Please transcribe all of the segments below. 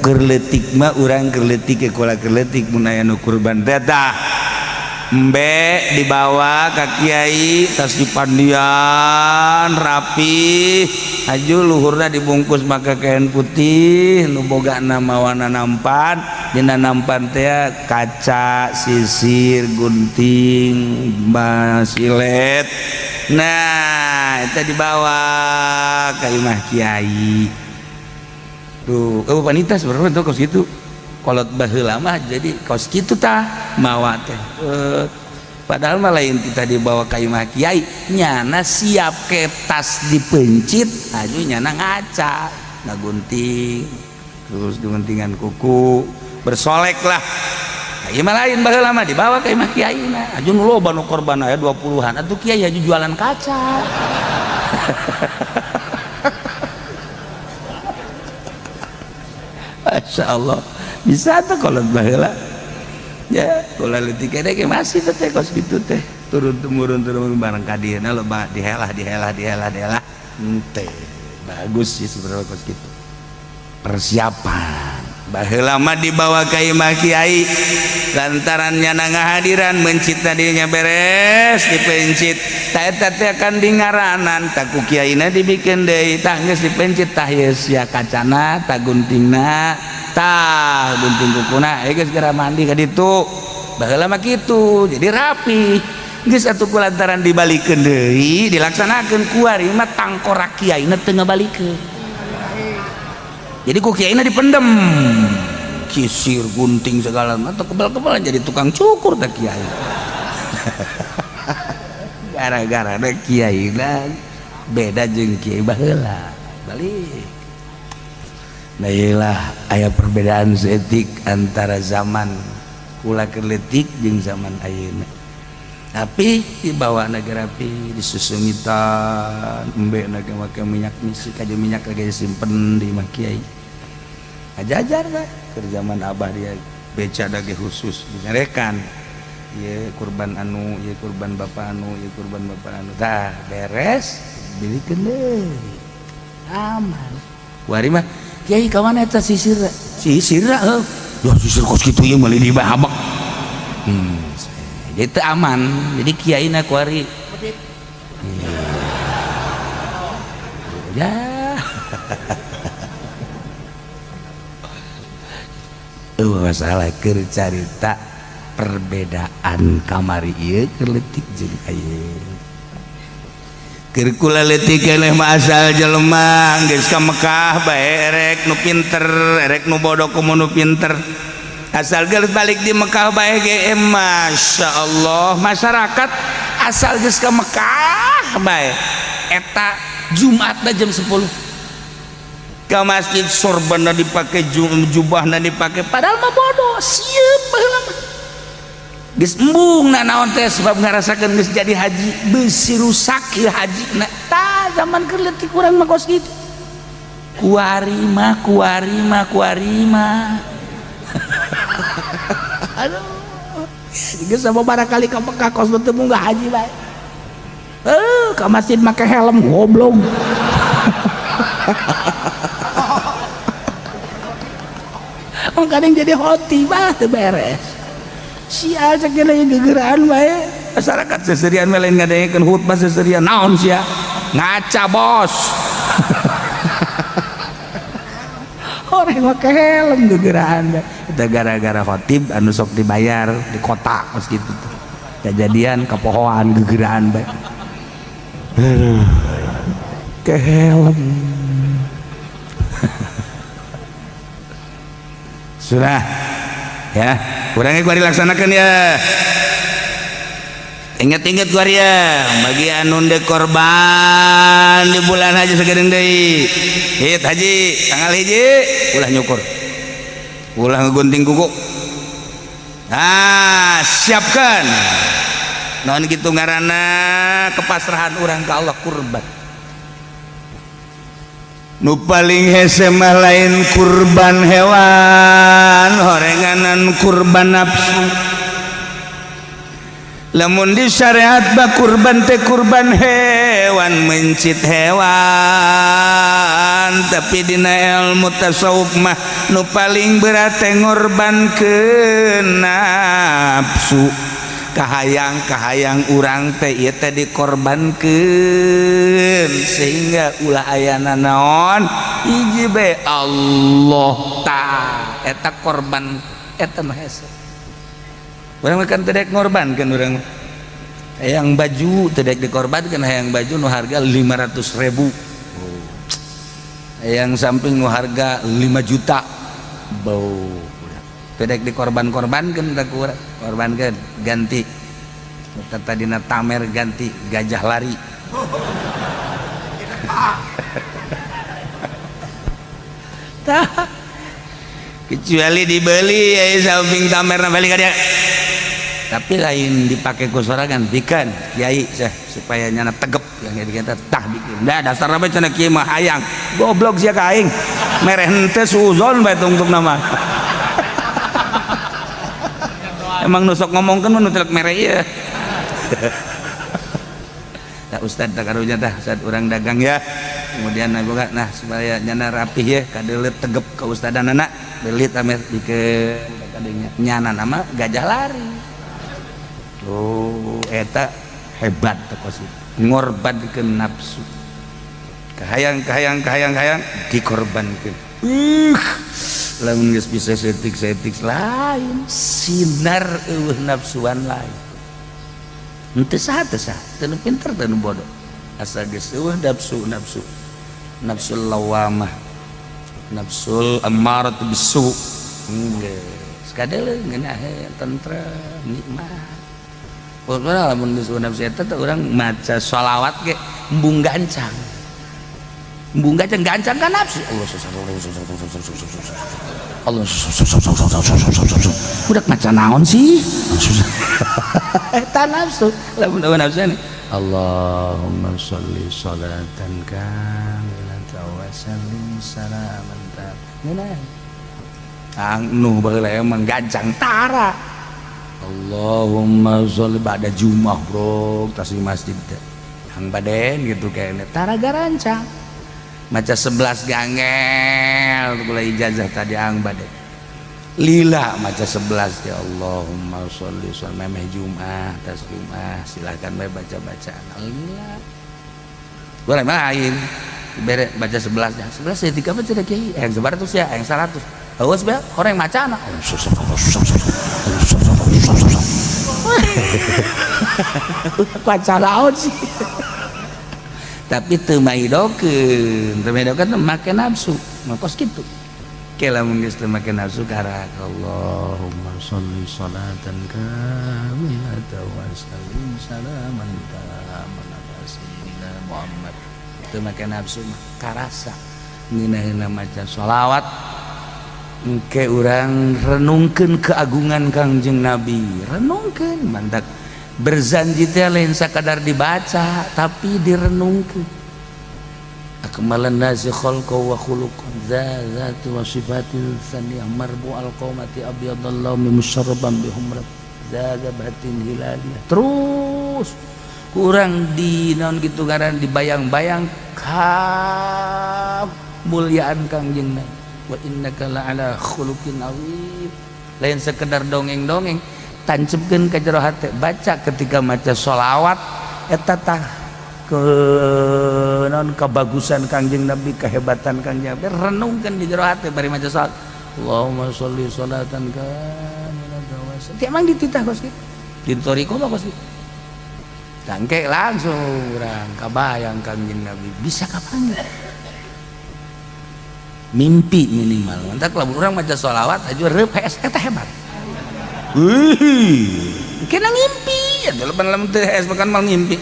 Keur leutik mah urang keur leutik ke kula keur leutik mun aya nu kurban teh tah embe dibawa ka kiai, tas dipandian rapi, aju luhurna dibungkus make kain putih nu bogana mawana nampan. Dina nampan teh kaca, sisir, gunting, basilet. Nah, eta dibawa ka imah kiai tuh. Oh, wanita sebenarnya tuh kos gitu. Kolot baheula mah jadi kos kitu tah mawa teh. Padahal mah lain kita dibawa ka imah kiai, nyana siap ke tas dipencit aju nyana ngaca ngagunting, terus diguntingan kuku, bersolek lah. Nah, ieu mah lain, baheula mah dibawa ka imah kiai na aju nu loba nu korban aya 20-an atuh kiai aju jualan kaca. Masya Allah, bisa tuh kalau baheula ya. Kalau leutik ge masih teh kos kitu teh, turun temurun turun bareng ka dieuna loba dihelah dihelah dihelah dihelah henteu. Bagus sih sebenarnya kos kitu persiapan. Baheula mah dibawa ka imah kiai lantaran nyana ngahadiran mencit tadinya beres dipencit tah eta teh akan di ngaranan tah ku kiaina dibikin deui tah geus dipencit tah ieu sia kacana tah guntingna tah gunting kukuna geus geura mandi ka ditu. Baheula mah kitu, jadi rapi geus atuh. Ku lantaran dibalikeun deui dilaksanakeun, kuari mah tangkorak kiaina teu ngabalikeun, jadi ku kiaina dipendem kisir, gunting, segala atau kebal-kebalan jadi tukang cukur teh kiai. Gara-gara ada kiai beda jeung kiai baheula balik. Nah, iyalah aya perbedaan seetik antara zaman kula keur leutik jeung zaman ayeuna. Tapi dibawa rapi, disusungitan embe naga make minyak misi kaje, minyak lagi disimpen di imah kiai. Ajajar lah ke zaman abah dia beca dage khusus dinyarekan ye kurban anu ye kurban bapak anu ye kurban bapak anu tah beres bilikeun deui aman. Kuari mah kiai ka mana eta sisir sisir heuh ya sisir kos kitu ieu meuli di habak. Jadi teu aman. Jadi kiai na kuari ya masalah keur carita perbedaan kamari ieu keur leutik jeung ayeuna. Keur kula leutik keneh mah asal jelema geus ka Mekah bae, erek nu pinter erek nu bodoh komo nu pinter, asal geus balik di Mekah bae ge Masya Allah. Masyarakat asal geus ka Mekah bae eta Jumatna jam 10 ke masjid, sorbanna dipake, jubahna dipake, padahal mah bodoh sieun baheula mah geus embung na naon teh sebab ngarasakeun geus jadi haji beusi rusak ieu haji na. Tah zaman keur leutik urang mah kos kitu. Kuari mah kuari mah kuari mah aduh geus sama barangkali ka Mekah kos teu munggah haji bae. Ka masjid make helm goblok. Oh, kadang jadi hoti bah teu beres. Sial cek ge gegeraan bae. Masyarakat seserian mah lain ngadengekeun khutbah seserian naon sia? Ngaca bos. Orang make helm gegeraan bae. Eta gara-gara khotib anu sok dibayar di kota kos kitu tuh. Kejadian kapohoan gegeraan bae. Aduh. Ke helm. Sudah ya, kurangnya gua dilaksanakan ya. Ingat-ingat gua ya, bagi anu ndek korban di bulan haji sagedeung deui. Hit haji tanggal 1 ulah nyukur, ulah ngegunting kuku. Nah, siapkan naon kitu ngaranna kepasrahan urang ka Allah, kurban. Nu paling hese mah lain kurban hewan, horenganan kurban nafsu. Lamun di syariat ba kurban teh kurban hewan, mencit hewan, tapi dina ilmu tasawuf mah nu paling berat teh ngorbankeun nafsu. Kahayang kahayang urang teh ieu teh dikorbankeun sehingga ulah ayana naon, hiji bae, Allah. Ta eta korban, eta nu hese. Urang kan teu daek ngorbankeun, urang hayang baju teu daek dikorbankeun, hayang baju nu harga 500 ribu, hayang samping nu harga 5 juta, bau teu daek dikorban-korbankeun. Tak ku urang korbankeun, ganti tadina tamer, ganti gajah lari. Tah, kecuali dibeli ya samping tamer balik ka dia, tapi lain dipakai ku sorangan. Bikin kiai seh supaya nyana tegep yang kita tah bikin. Dah dasar apa cenah, kiai mah hayang goblok sia ka aing mere henteu, suuzon bae tungtung nama. Emang nusok ngomongkeun mah nu telek mere ieu. Tah ustad, tah karunya, tah ustad, urang dagang ya, kemudian boga, nah supaya nyana rapih ya, kadeuleut tegep ka ustadanana, beli tamer bikeun kadeunya nyana nama gajah lari. Oh, eta hebat teh kos ngorbankeun nafsu, kahayang kahayang kahayang kahayang dikorbankeun. Lamun geus bisa setik-setik lain sinar, eueuh nafsuan lain. Henteu saha teu saha, teu nu pinter, teu nu bodoh, asa geus eueuh nafsu, nafsu nafsul lawamah, nafsul ammaratu bisu, geus kadeuleu ngeunah, tentrem, nikmat. Pokokna lamun geus nafsu eta teh urang maca sholawat ge embung gancang, embung gancang, gancang kan nafsu. Allah, Allah, udah maca naon sih eta nafsu. Lamun nafsu nih, Allahumma sholli sholatan kamilatan wa sallim salaman ngeunah. Ang nu baheula emang gancang tara. Allahumma sholli ba'da Jumah, bro, tas di masjid teh hang baden gitu kayaknya tara garancang maca 11 gangel. Gula ijazah tadi ang baden lila maca 11 ya. Allahumma sholli sholli memeh Jumah, tas Jumah silahkan bae baca-bacaan lila. Boleh main bere baca 11 ya, 11 ya, tiga baca kiai yang 100 ya, yang 100. Awas be orang macana pacar naon sih, tapi teu maidokeun, teu maidokeun make nafsu mah kos kitu. Ke lamun geus teu make nafsu karak Allahumma sholli sholatan kamilatan wa sallim salaman taman ala sayyidina Muhammad, teu make nafsu mah karasa ngeunahna maca sholawat. Engke urang renungkeun keagungan Kangjeng Nabi, renungkeun. Mantak berzanji teh lain sakadar dibaca, tapi direnungkeun. Akmalan nasi khalqa wa khuluqan zati wa sifatin saniyah marbu al qamati abyadallahu musarraban bi humrat batin hilaliyah. Terus kurang di naon gitu ngaran, dibayang-bayang kamuliaan Kangjeng Nabi. Wa innaka la'ala khuluqin azim. Lain sekedar dongeng-dongeng, tancepkeun ka jero hate. Baca ketika maca sholawat eta tah ke naon, kebagusan Kangjeng Nabi, kehebatan Kangjeng Nabi, renungkeun di jero hate bari maca sholawat. Allahumma sholli sholatan kamilatan wa sallim. Emang dititah kos kitu di thoriqoh mah kos kitu. Tangke langsung urang kabayang Kangjeng Nabi bisa kapan mimpi minimal. Mantak lamun urang maca sholawat aja reup hees, eta hebat. Wih, kena ngimpi ya, lamun lamun teu hees makan mal ngimpi.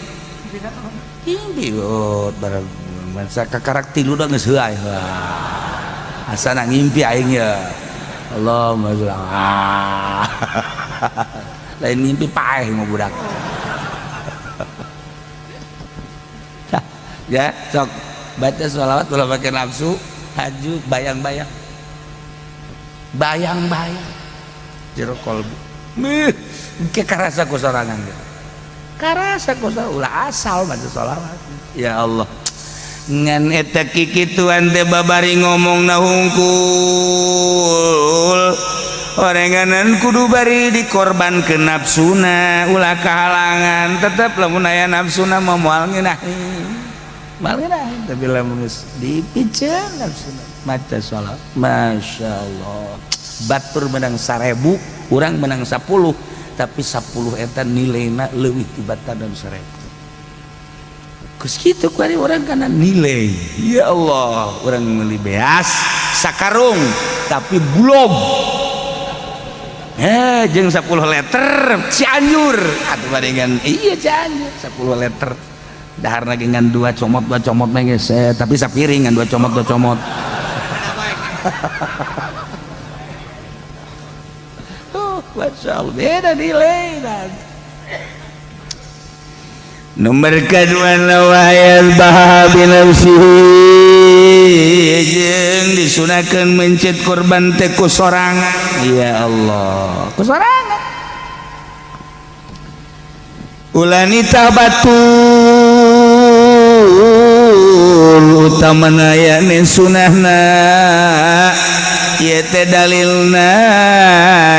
Ngimpi oh barang masa kakarak tilu da geus heuay. Asana ngimpi aing ya. Allahumma sholli. Lain ngimpi, paeh mah budak. Ya, sok baca sholawat ulah pakai nafsu, haju bayang-bayang, bayang-bayang jero kolbu. Mih, ke karasa ku sorangan. Karasa ku ulah asal maca sholawat. Ya Allah, ngan eta kikituan teh babari ngomong na hungkul, orenganan kudu bari dikorban ke nafsuna, ulah kehalangan. Tetep lamun aya nafsuna mah moal ngeunaheun, moal ngeunaheun. Tapi lamun geus dipiceun nafsuna, maca sholawat, Masya Allah, batur menang 1000, urang menang 10, tapi 10 eta nilaina leuwih tibatan dan 1000. Geus kitu kuari urang kana nilai. Ya Allah, urang meuli beas sakarung tapi bulog jeung 10 liter Cianjur atuh barengan. Iya, Cianjur 10 liter daharna ge ngan dua comot, dua comot mah geus, tapi sapiring ngan dua comot, dua comot. Oh, Masya Allah, beda nilai. Nomor kedua, wa binafsihi, jeung disunahkeun mencit korban teh ku sorangan. Ya Allah, ku sorangan, ulah nitah batur. Utamana yakni sunahna ieu teh dalilna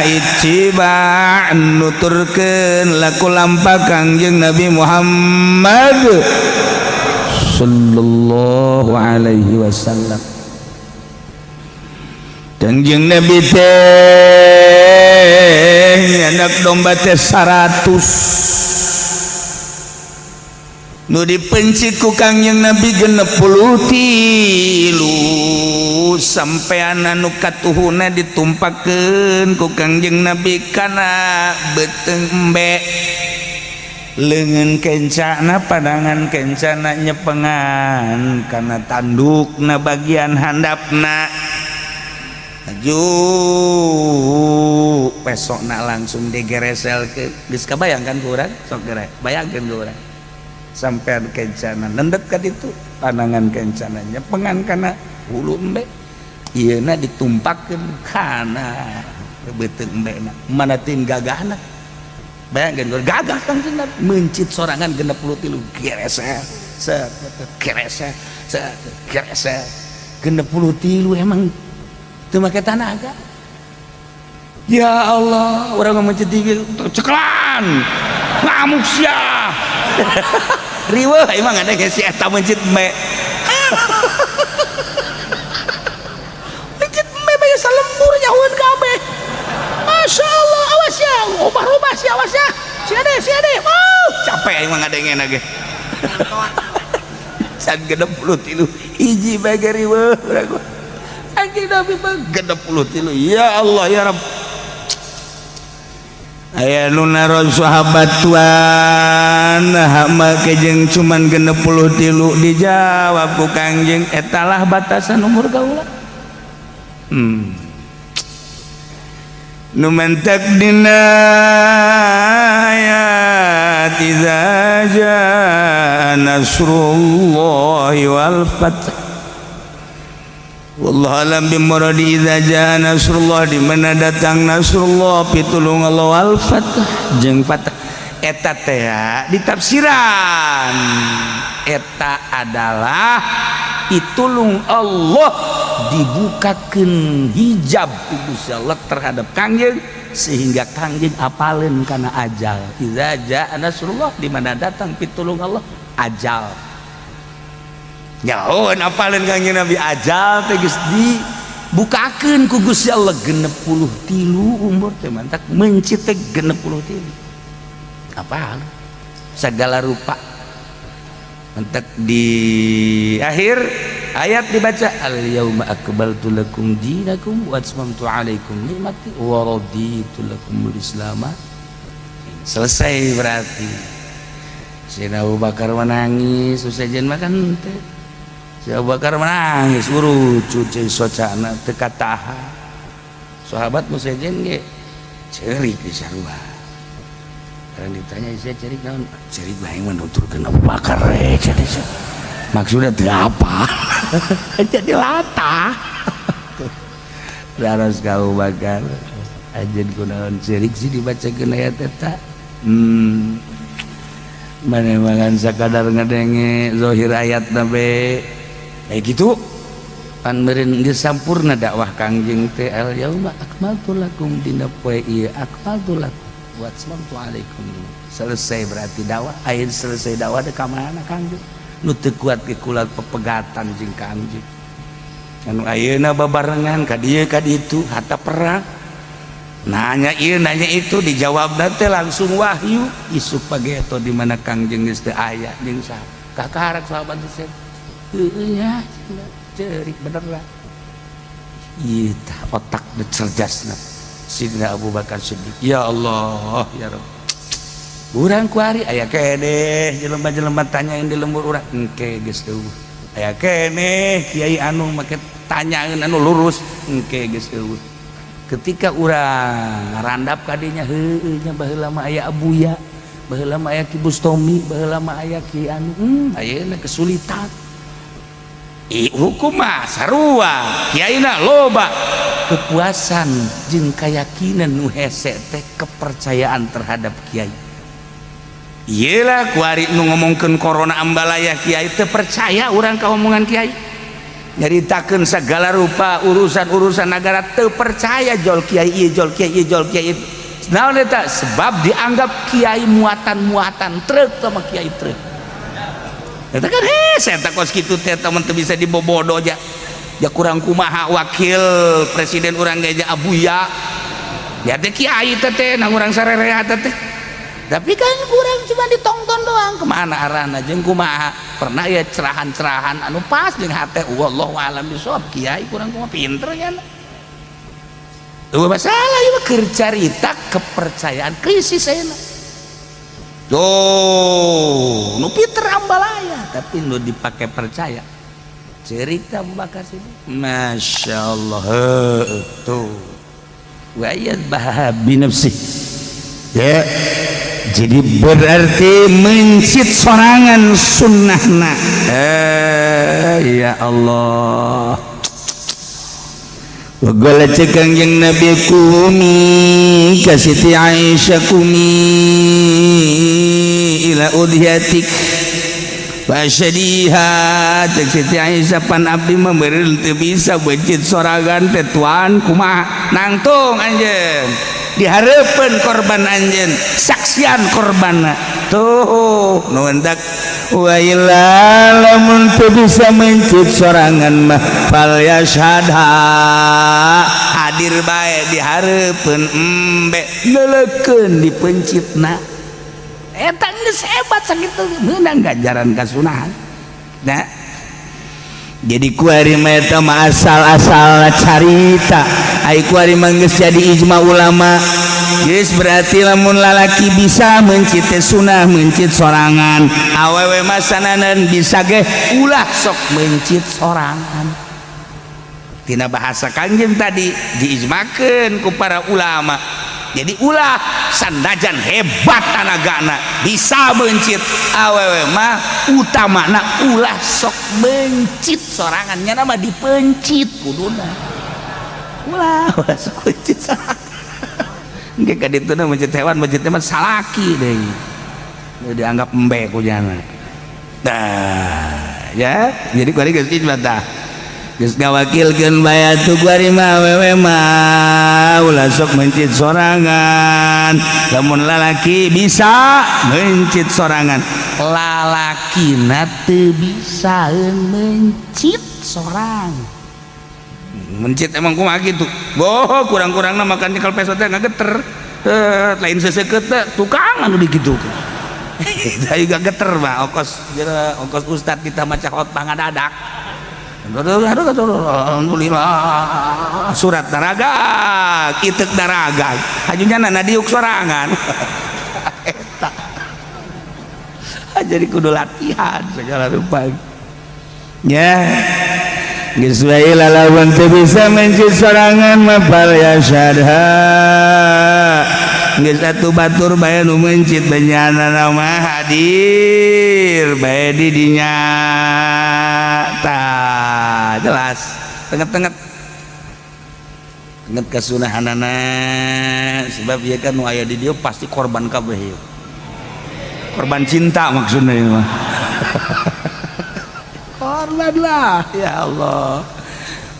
ittiba, nuturkeun laku lampah Kangjeng Nabi Muhammad sallallahu alaihi wasallam. Kangjeng Nabi teh anak domba teh 100, nu dipencit ku Kangjeng Nabi 63, sampean anu katuhuna ditumpakeun ku Kangjeng Nabi kana beuteung embe. Leungeun kencana, pandangan kencana nyepengan kana tandukna bagian handapna. Maju pesokna langsung digeresel ke geus kabayangkan ku urang. Sok gere bayangkeun ku urang, sampean kencana nendet ka ditu, pandangan kencana nyepengan kana hulu embe, ieuna ditumpakeun kana beuteung embe na. Mana tin gagahna, bayangkeun gagah Kangjeng Nabi mencit sorangan 63, geresel set, geresel set, geresel 63. Emang teu make tanaga. Ya Allah, urang mencit ceklan, ngamuk sia, riweuh. Emang ada si eta mencit embe, mencit embe bae salembur, nyahueun kabeh. Masya Allah, awas ya, ubah-ubah sih, awas ya, si ade, si ade. Oh, capek emang ada yang enak can 63 hiji bae ge riweuh urang. Anjing Nabi mah 63. Ya Allah, ya Rabb. Aya nu naros sahabat tuan hama kejeng cuman 63, dijawab ku Kangjeng, etalah batasan umur kaula. Nu mentek dina ayat idza jaa nasrullahi wal fath. Wallahu alam bimuradi idza jaa nasrullah, di mana datang nasrullah, pitulung Allah, wal fath, jeung fath. Eta teh ditafsiran eta adalah pitulung Allah, dibukakeun hijab ku Gusti Allah terhadap Kangjeng sehingga Kangjeng apaleun kana ajal. Idza jaa nasrullah, di mana datang pitulung Allah, ajal nyahoan, apaleun Kangjeng Nabi ajal teh geus dibukakeun ku Gusti Allah. 63 umur teh mantak mencit teh 63, apal segala rupa. Mantak di akhir ayat dibaca al yauma akmaltu lakum dinakum wa atmamtu alaikum nikmati wa raditu lakumul islam. Selesai berarti. Sayyidina Abu Bakar menangis, sejen makan teh. Si Abu Bakar menangis, urucut cai socana teu kataha. Sahabat nu sejen ge ceurik di sarua. Karena ditanya, saya cerik naon? Cerik bae mah nuturkeun Abu Bakar we jadi. Maksudnya teu apa? Jadi latah. Daros ka Abu Bakar. Ajeun kunaon cerik sih dibacakeun ayat eta? Mana mangan sakadar ngadenge zohir ayat nabe kayak gitu pan meureun geus sampurna dakwah Kangjeng teh. Al yauma akmaltu lakum, dina poe ieu akmaltu lakum wa atmamtu alaikum, selesai berarti dakwah. Ayeuna selesai dakwah teh ka mana Kangjeng? Nu teu kuat ge kula pepegatan jeung Kangjeng anu ayeuna babarengan ka dieu ka ditu, hatta perang, nanya ieu nanya itu, dijawab teh langsung wahyu. Isuk pageto di mana Kangjeng geus teu aya jeung saha kakarak sahabat teh, heueuh nya, ceurik bener lah. Ieu tah otak cerdasna Sidina Abu Bakar Siddiq. Ya Allah, ya Rabb, urang kuari aya keneh jelema-jelema tanyain di lembur urang, engke geus eueuh. Aya keneh kiai anu make tanyaeun anu lurus, engke geus eueuh. Ketika urang ngarandap kadinya, heueuh nya, baheula mah aya Abuya, baheula mah aya Ki Bustomi, baheula mah aya Ki anu, ayeuna kesulitan. I, hukum mah sarua, kiaina loba. Kepuasan jeung keyakinan nu hese teh kepercayaan terhadap kiai. Iyalah, kuari nu ngomongkeun corona ambalaya, kiai teu percaya urang ka omongan kiai. Nyaritakeun segala rupa urusan-urusan negara teu percaya, jol kiai ieu, jol kiai ieu, jol kiai itu. Naon eta? Sebab dianggap kiai muatan-muatan truk sama kiai truk. Eta kan hese eta kos kitu teh, teman, teu bisa dibobodo ja. Ja kurang kumaha wakil presiden urang ge Abuya. Ya teh kiai teh teh nang urang sarerea teh. Tapi kan kurang cuma ditonton doang kemana arahna jeung kumaha. Pernah ya cerahan-cerahan anu pas jeung hate, wallahu alam bisawab, kiai kurang kumaha pinter nya. Tuh masalah ieu mah keur carita kepercayaan krisis ayeuna. Tuh, nu pinter ambalaya, tapi nu dipake percaya. Cerita Abu Bakar sini. Masya Allah. Heueuh, tuh. Wa yadhbaha bi nafsi. Ya. Jadi berarti mencit sorangan sunnahna. Eh, ya Allah. Wagala cek Kangjeng Nabi, "Qumi," ka Siti Aisyah, "Qumi ila udhiyatik fasyadiha." Cek Siti Aisyah, "Pan abdi mah meureun teu bisa beuncit sorangan teh, tuan, kumaha?" "Nangtung anjeun dihareupeun korban anjeun, saksian korbanna." Tuh nu hendak wa illa, lamun teu bisa mencit sorangan mah, fal yashhadha, hadir bae dihareupeun, embe leulekeun dipencitna. Eta geus hebat sakitu, meunang ganjaran kasunahan. Nah, jadi kuari mah eta mah asal-asal carita, ai kuari mah geus jadi ijma ulama. Geus berarti lamun lalaki bisa mencit teh sunah mencit sorangan, awewe mah sananan bisa ge ulah sok mencit sorangan. Tina bahasa Kangjeng tadi diijmakeun ku para ulama. Jadi ulah, sanajan hebat tanagana bisa mencit, awewe mah utamana ulah sok mencit sorangan, nya nama dipencit kuduna. Ulah, ulah sok mencit sorangan. Engke ka dituna mencit hewan, mencitnya mah salaki deui, dianggap embe ku jana. Nah ya, jadi kuari geus ijma tah, geus ngawakilkeun bae atuh. Kuari mah awewe mah ulah sok mencit sorangan, lamun lalaki bisa mencit sorangan. Lalakina teu bisa mencit sorang, mencit emang kumaha gitu. Boh, kurang-kurangna makan nyekel peso teh ngageter. Eh, lain seseukeut teh tukang anu dikitu. Ayo geter mah ongkos ongkos ustad kita maca khotbah ngadadak. Alhamdulillah, surat daraga itek daraga hajunya nana diuk sorangan eta. Jadi kudu latihan segala rupa ya. Geus wae, lawan teu bisa mencit sorangan mah fal yasyadha. Geus atuh, batur bae nu mencit, benyana mah hadir bae di dinya. Tah jelas, tengah-tengah tengah kasunahanana, sebab ieu kan nu aya di dieu pasti korban kabeh ieu. Korban cinta maksudnya ini mah. Korban lah, ya Allah.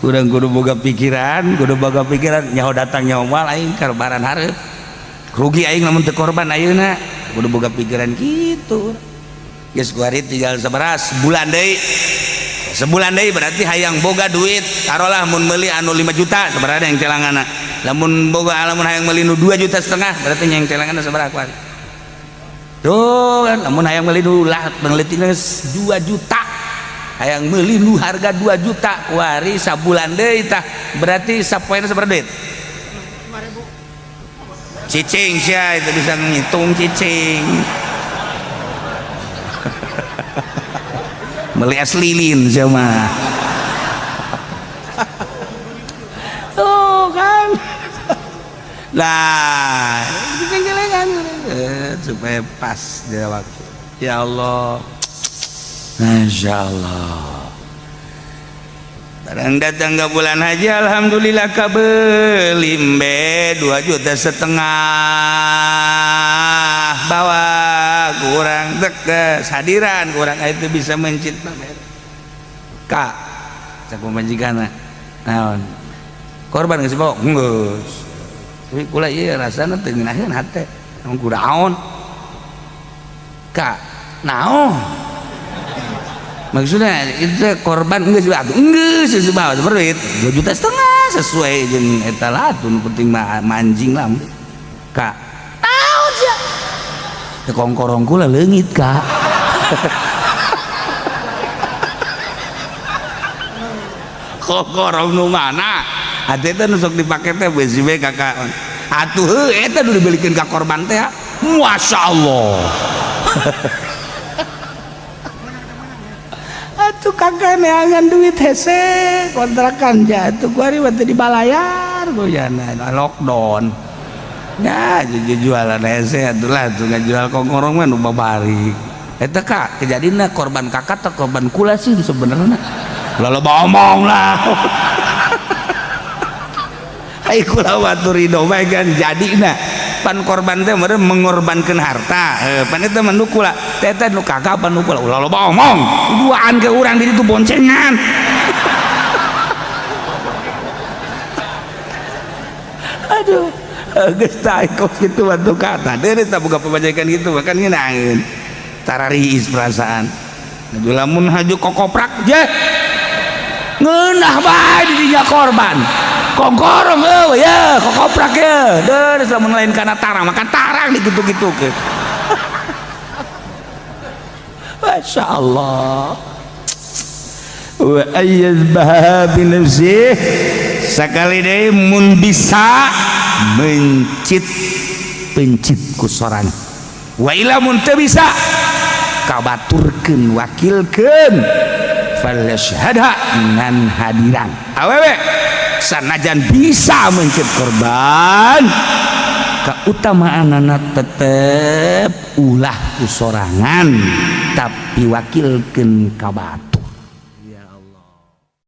Urang kudu boga pikiran, kudu boga pikiran nyaho datang nyaho moal aing lebaran hareup. Rugi aing lamun teu korban ayeuna. Kudu boga pikiran kitu. Geus kuari tinggal sabaraha sebulan deui. Sebulan deui berarti hayang boga duit, taruhlah mun meuli anu 5 juta sabaraha yang celanganna. Lamun boga lamun hayang meuli nu 2,5 juta berarti yang celanganna sabaraha kuari. Tuh kan lamun hayang meuli nu lah penelitinya 2 juta. Hayang meuli nu harga 2 juta kuari sabulan deui tah berarti sapoena sabaraha duit? 5000. Cicing sia itu bisa ngitung cicing. Beli es lilin sama. Tuh kan. Nah, cicing-cicingan supaya pas dia waktu. Ya Allah. Masya Allah. Barang datang ke bulan haji, alhamdulillah kabeli embe 2,5 juta bawa kurang tekes hadiran kurang itu bisa mencit kak cak pamajikanna naon korban geus bawa geus tapi kula ieu rasana teu ngeunaheun hate naon kudaon kak naon maksudnya itu korban geus atuh geus geus bawa duit 2,5 juta sesuai jeung eta lah atuh nu penting mah manjing lah kak naon sia teh kongkorong kula leungit kak. Kongkorong nu mana atuh eta nu sok dipake teh beusi we kakak atuh heuh eta nu dibelikeun ka korban teh masyaallah. Atuh kakak neangan duit hese kontrakan jatuh kuari waktu dibalayar goyana lockdown ya jualan hese atuh lah tuh ngajual kongkorong mah nu babari eta kak kejadianna korban kakak atau korban kula sih sebenarnya lalu omong lah. Ai kula watu ridho bae kan jadina pan korban teh meureun mengorbankeun harta pan eta mah nu kula teh eta nu kakak pan nu kula ulah loba omong duaan ke urang di ditu boncengan. Aduh geus tah kos kitu batu kata deui tah boga pamajikan kitu mah kan ngeunaheun tarariis perasaan lamun haju kokoprak je ngeunah bae di dinya korban kongkorong eueuh ya kokoprak ye deus lamun lain kana tarang makan tarang dikitu-kitukeun. Masya Allah. Wa ayyazbaha bi nafsih sakali deui mun bisa mencit pencit ku sorangan wa ila mun teu bisa kabaturkeun wakilkeun falyashhadha ngan hadiran awewe sanajan bisa mencit korban keutamaanana tetep ulah ku sorangan tapi wakilkeun ka batur.